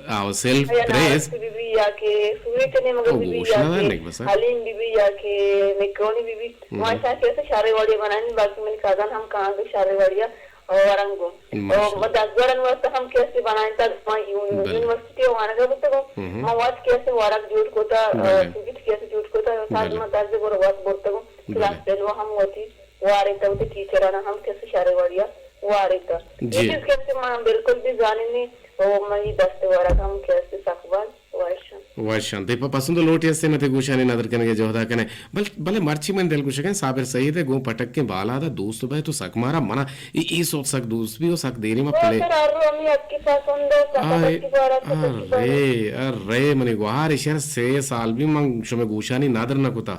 آو، سیلف پریس۔ بی بی یا کہ سویٹ نے مگر او بی بی گوشنا یا کہ نک بس۔ حلیم بی بی یا کہ میکرونی بی بی۔ ماشاءاللہ کہ اسے شارے واڑی بنانی، باقی من کازان ہم کہاں شارے واڑی ورنگو۔ ماشاءاللہ۔ ما دزگرن واسطہ ہم کہ اسے بنائیں تا ما یون-، بلے۔ یونیورسٹی وانگا بتگو۔ ما وقت کہ اسے ورگ جوڑ کوتا، بلے۔ سویٹ کہ اسے جوڑ کوتا، ساز بلے۔ ما دزگرن وقت برتگو۔ بلے۔ کلاس فیلو ہم وتی وارتا، وتی ٹیچرانا ہم کسی شارے واڑیا وارتا۔ جی۔ یہ چیز کسی ما بالکل بھی زاننی، او منی دست ورگ ہم کسی سک باز وش انت۔ وش انت۔ تئی پہ پسند و لوٹی ہستے، من تئی گوشانی ندر کنگے جہدا کنے۔ بل-، بلے مرچی من دل گوشگیں صابر سعید ہے، گوں پٹکیں بالادا دوست بئے تو سک مارا منا ای، ای سوت سک دوست بھی ہو سک دیری ما پلے۔ سر ہر رو ہمی اکی پسند ہے، سک آئے، اکی بارا، سک اکی بارا۔ ارے، ارے، منی گوہار شر سے سال بھی من شمے گوشانی ندر نہ کتا۔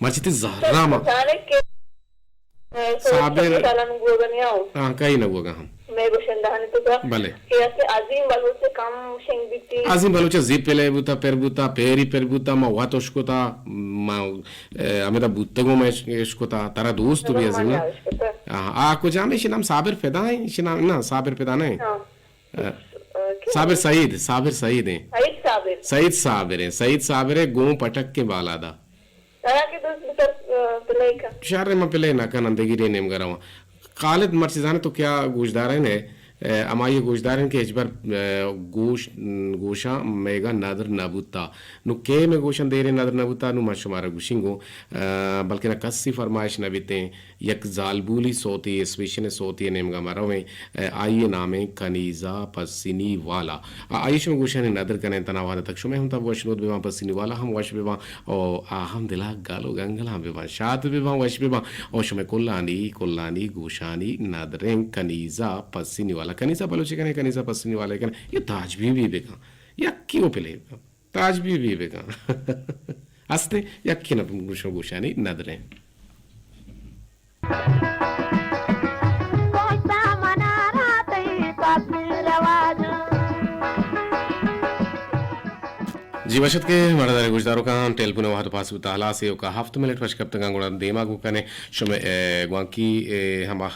مرچی تئی زہرا ما۔ صابر۔ ہاں، کئی نہ گوگا ہم۔ بلے۔ عظیم بلوچ زی پلے بوتا، پر بوتا، پیری پر بوتا، ما وت اشکتا، ما، اے، ہمیدا بوتگو ما اش-، اشکتا، ترا دوست بھی عظیم نا؟ ہاں، آ کجام ہے؟ شی نام صابر فدا ہے؟ شی نام، نہ، صابر فدا نہیں۔ ہاں۔ اے، صابر سعید، صابر سعید ہیں۔ سعید صابر۔ سعید صابر ہیں، سعید صابر ہے، گوں پٹک کے بالادا۔ ترا کہ دوست بوتگ، آ، پلے کن۔ شر، من پلے نہ کناں، دگرے نیمگا رواں۔ خالد، مرچی زانے تو کیا گوشدارین ئے؟ اے، ہمائی گوشدارین کہ ہچبر، اے، گوش، گوشاں میگا ندر نہ بوتا۔ نو کے مے گوشاں دیرے ندر نہ بوتا، نو من شمارا گوشیں گوں، اے، بلکنا کسی فرمائش نہ بیتیں۔ یک زالبولی سوتی، اسپیشل سوتی نیمگا ما رویں، اے، آئی نامیں کنیزہ پسنی والا۔ آ، آئی شما گوشانی ندر کنیں، تنا وہد تک شما ہم تا وش نود ببان، پسنی والا ہم وش ببان، او آ ہم دلا گل و گنگلاں ببان، شاد ببان، وش ببان، او شما کلانی، کلانی گوشانی ندریں کنیزہ پسنی والا۔ کنیزہ بلوچی کنے، کنیزہ پسنی والا کنے، یہ تاج بی بی بکن، یکی او پلے بکن۔ تاج بی بی بکن۔ ہستے یکے نہ گوشو گوشانی ندریں۔ جی وشت کہ مڑدار گوشداروکاں ٹیلیفون وہد پاس بوتا ہلاس ایوکا ہفت منٹ پش کپتگاں گڑا دیما گو کنے شمے، اے، گوانکی، اے، ہما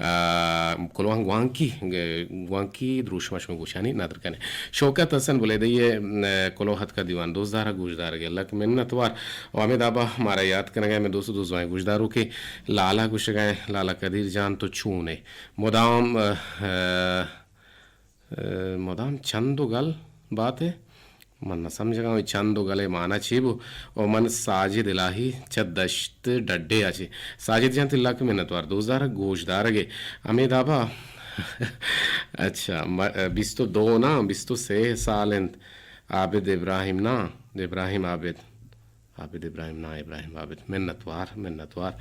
آ، کلوہاں گوانکی، گ-، گوانکی دروشم ء شمئے گوشانی ندر کنیں۔ شوکت حسن بلیدئی ء، م، کلوہ اتکا دیوان دوزدار ء گوشدارگ ء لک منت وار۔ و ہمے دابا مارا یات کنگ ء مئے دوست و دوزواہیں گوشداروکے لالا گوشگ ء، لالا قدیر جان تو چون ئے؟ مدام، ا، ا، ا، مدام چند و گل بات ئے۔ من نہ سمجھگاں اے چند و گلے مانا چے بو؟ و من ساجد الہی چہ دشت ڈڈے ء چے۔ ساجد جان تئی لک منتوار دوزدار گوشدارگ ء۔ ہمے دابا اچھا، م-، بیست و دو نا، بیست و سے سال انت۔ عابد ابراہیم نا، ابراہیم عابد۔ عابد ابراہیم نا، ابراہیم عابد۔ منتوار، منتوار۔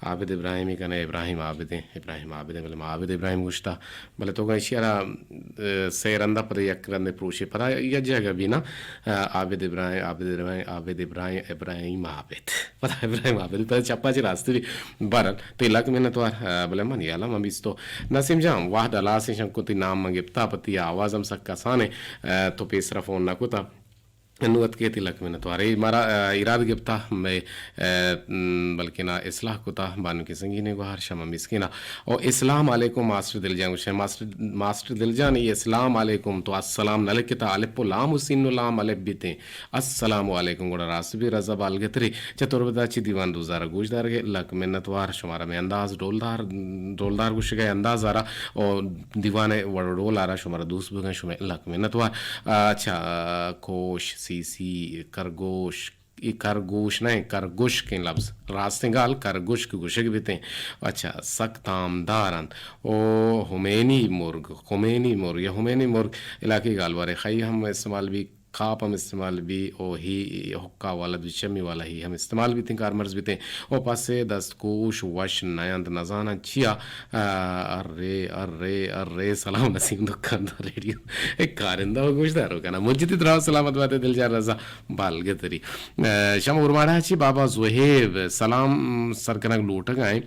عابد ابراہیمی کنے ابراہیم عابدیں، ابراہیم عابدیں، بلے ما عابد ابراہیم گوشتا۔ بلے تو گا ایشی ء را، اه، سئے رندا پدا یک رندے پروشے۔ پدا یک جاگہ بی نا، اه، عابد ابراہیم، عابد ابراہیم، عابد ابراہیم، ابراہیم عابد۔ پدا ابراہیم عابد، پدا چپا چی راستی بی۔ بہرحال، تئی لک منتوار، اه، بلے من یالا من بیستو۔ نسیم جان، وہد ہلاس شنکو تئی نام من گپتا، پتی آواز ہم سک کسانے، اه، تو پیسرا فون نہ کتا۔ انو اتکے تئی لک منتوار۔ اے مارا، اه، ایراد گپتا، مئے، اه، م، بلکنا اصلاح کتا، بانکی سنگینے گوہار شما مسکینا۔ او اسلام علیکم ماسٹر دلجان گوشے، ماسٹر، ماسٹر دلجان، اے اسلام علیکم تو السلام نہ لکھتا، الف و لام و سین و لام الف بیتیں۔ السلام علیکم، گڑا راست بی رضا بالگتری۔ چہ تربتا چی دیوان دوزارا گوشدارگے، لک منتوار شمارا مئے انداز ڈولدار، ڈولدار گوشگے انداز آرا، او دیوانے وڑ و ڈول آرا شمارا دوست بگن، شمئے لک منتوار۔ اچھا، کوش، سی سی، کرگوش، اے کرگوش نہ انت، کرگوشکیں لبز۔ راستیں گال کرگوشک گوشگ بیتیں۔ اچھا، سک تامدار انت۔ او ہمینی مرگ، ہمینی مرگ یا ہمینی مرگ علاقی گالوارے خی ہم استعمال بی، کاپ ہم استعمال بی، او ہی حقہ والا دوچمی والا ہی ہم استعمال بیتیں، کارمرز بیتیں۔ او پسے دست کوش وش نہ انت، نزاناں چیا۔ آ، ارے، ارے، ارے، سلام نسیم دکاندار ریڈیو۔ اے کارندہ و گوشدارو کنا۔ مجدد راو سلامت باتے دلجان رضا بالگتری۔ آ، شما اورماڑا چی بابا زہیب، سلام سر کنگ لوٹگا ایں۔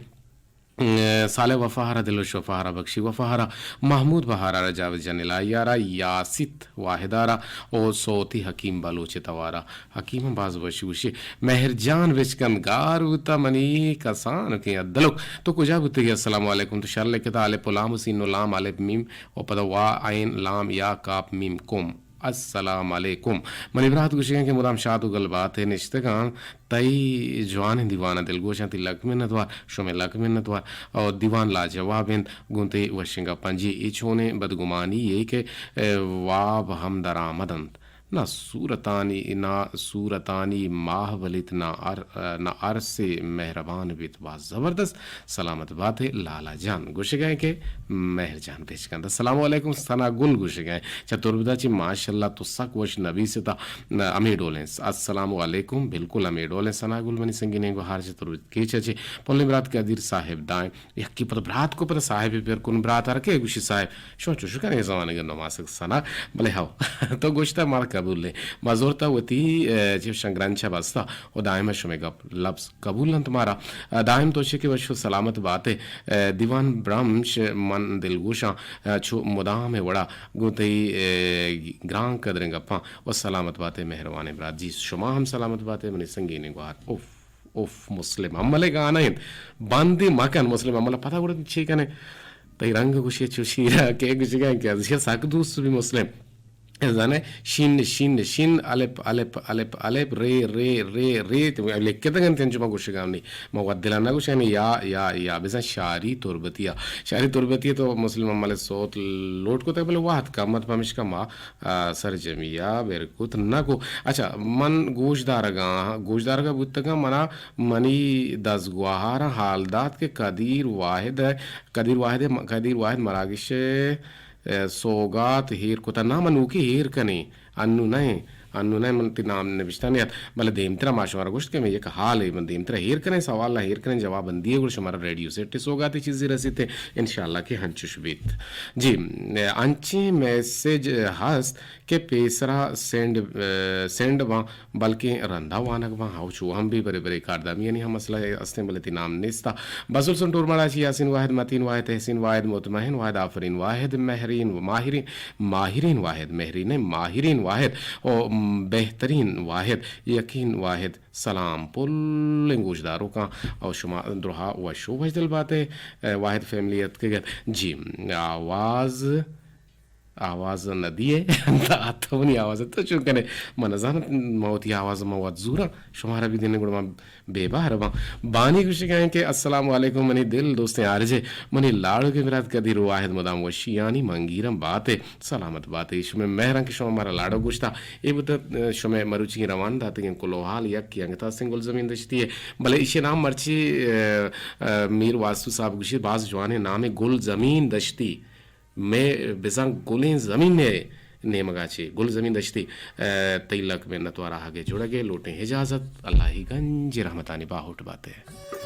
م، صالح وفا ءَ را، دلوش وفا ءَ را، بخشی وفا ءَ را، محمود بہار ءَ را، جاوید جان الہی ءَ را، یاسیت واحد ءَ را او صوتی حکیم بلوچ ءِ توار ءَ۔ حکیم ہم باز وشی وشی۔ مہر جان بچکند گار بوتا منی کسانکیں ادلک۔ تو کجا بوتگی؟ السلام علیکم۔ تو شر لکھتا الف و لام و سین و لام الف میم و پدا وا عین لام یا کاپ میم کم۔ السلام علیکم۔ منی برات گوشگیں کہ مدام شاد و گل بات ئے نشتگاں تئی جوانیں دیوان ءَ دلگوشاں، تئی لک منت وار، شمے لک منت وار۔ او دیوان لاجواب انت، گوں تئی وشیں گپاں۔ جی، اے چونیں بدگمانی یے کہ، اے، واب ہم درآمد انت۔ نہ صورتانی، نہ صورتانی ماہ بلیت، نہ ار-، نہ ارسے مہربان بیت۔ باز زبردست، سلامت بات ئے لالا جان۔ گوشگا ایں کہ مہر جان بچکند۔ السلام علیکم ثنا گل گوشگا ایں۔ چہ تربتا چہ ماشاءاللہ تو سک وش نبیستا، ہمے ڈولیں۔ السلام علیکم، بالکل ہمے ڈولیں ثنا گل منی سنگینیں گوہار چہ تربت کیچ ءَ چہ پلیں برات قدیر صاحب دائیں۔ یکے پدا برات کو پدا صاحبے پر کن، برات ہر کے گوشی صاحب۔ شما چوش کنے زمانگ نماسگ ثنا، بلے ہو۔ تو گوشتا مارا قبول نے۔ ما زورتا وتی، اے، چہ شنگرانچا بستا و دائم شمے گپ لبز قبول انت مارا۔ اے، دائم تو چہ کہ وش و سلامت بات ئے۔ اے، دیوان برمش من دلگوشاں، اے، چو مدام وڑا گوں تئی، اے، گران قدریں گپاں و سلامت بات ئے مہروانیں برات۔ جی شما ہم سلامت بات ئے منی سنگینیں گوہار۔ اف۔ اف، مسلم ہم ملے گانا انت۔ بندی مکن مسلم ہم ملے، پتہ گڑا چی کنے؟ تئی رنگ گوشی چو شیرا، کے گوشگا کہ از یہ سک دوست بھی مسلم۔ زانے شین، شین، شین، الپ، الپ، الپ، الپ، رے، رے، رے، رے، تو لکھتگ انت انچو ما گوشگا نہیں۔ ما وت دلا نہ گوشگا نہیں، یا، یا، یا، بزن شاری تربتیا۔ شاری تربتیا تو مسلم ہم ملے صوت لوٹ کو تے بلے وقت کم ات پمشکا ما آ، سرجمی ءَ بر کت نہ کو۔ اچھا، من گوشدارگاں، گوشدارگا بوتگاں، منا منی دزگوہاراں حال دات کہ قدیر واحد ءَ، قدیر واحد ءَ، قدیر واحد مراگش ءَ، اے، سوگات ہیر کتا۔ نہ، من نوکی ہیر کنیں، انو نہ، انو نہ، من تی نام نبشتہ نیت، بلے دیمترا ما شمارا گوشت کہ من یک حالے، من دیمترا ہیر کنیں، سوال نہ ہیر کنیں، جواب بندی ہے، گڑا شمارا ریڈیو سیٹ سوگاتے چیزی رسیتے، انشاءاللہ کہ ہنچوش بیت۔ جی، انچیں میسج ہست کہ پیسرا سینڈ، اے، سینڈ باں، بلکیں رندا وانگ باں۔ ہاو، چو ہم بی برے برے کاردامیانی ہم مسئلہ ہستیں، بلے تی نام نیستا۔ بزل سن ٹورماڑا چی یاسین واحد، متین واحد، تحسین واحد، مطمئن واحد، آفرین واحد، مہرین، ماہرین، ماہرین واحد، مہرین نہ، ماہرین واحد، او، م، بہترین واحد، یقین واحد، سلام پلیں گوشداروکاں، او شما درہا وش و وشدل باتے، اے، واحد فیملی اتکگت۔ جی، آواز آواز نہ دیئے۔ داں تو منی آواز تو چون کنے؟ من نزانت، من وتی آواز من وت زوراں۔ شمارا بھی دینے گڑا من بے بہر باں۔ بانی گوشگا ایں کہ السلام علیکم منی دل دوستیں آرجے، منی لاڑوکیں برات قدیر واحد مدام وشیانی منگیراں باتے، سلامت باتے۔ شمے مہراں کہ شما مارا لاڑو گوشتا، اے بوتا، اے، شمے مروچی روان داتگیں کلوہال یک کہ انگتا استیں گلزمین دشتی ہے۔ بلے ایشی نام مرچی، اے، اے، میر واسطو صاحب گوشی باز جوانیں نامے گلزمین دشتی۔ مئے بزاں گلیں زمین ءِ نیمگا چے۔ گل زمین دشتی، اے، تئی لک منت وار آہگ ءِ جڑگ ءِ۔ لوٹیں اجازت، اللہ ءِ گنجیں رحمتانی باہوٹ بات ئے۔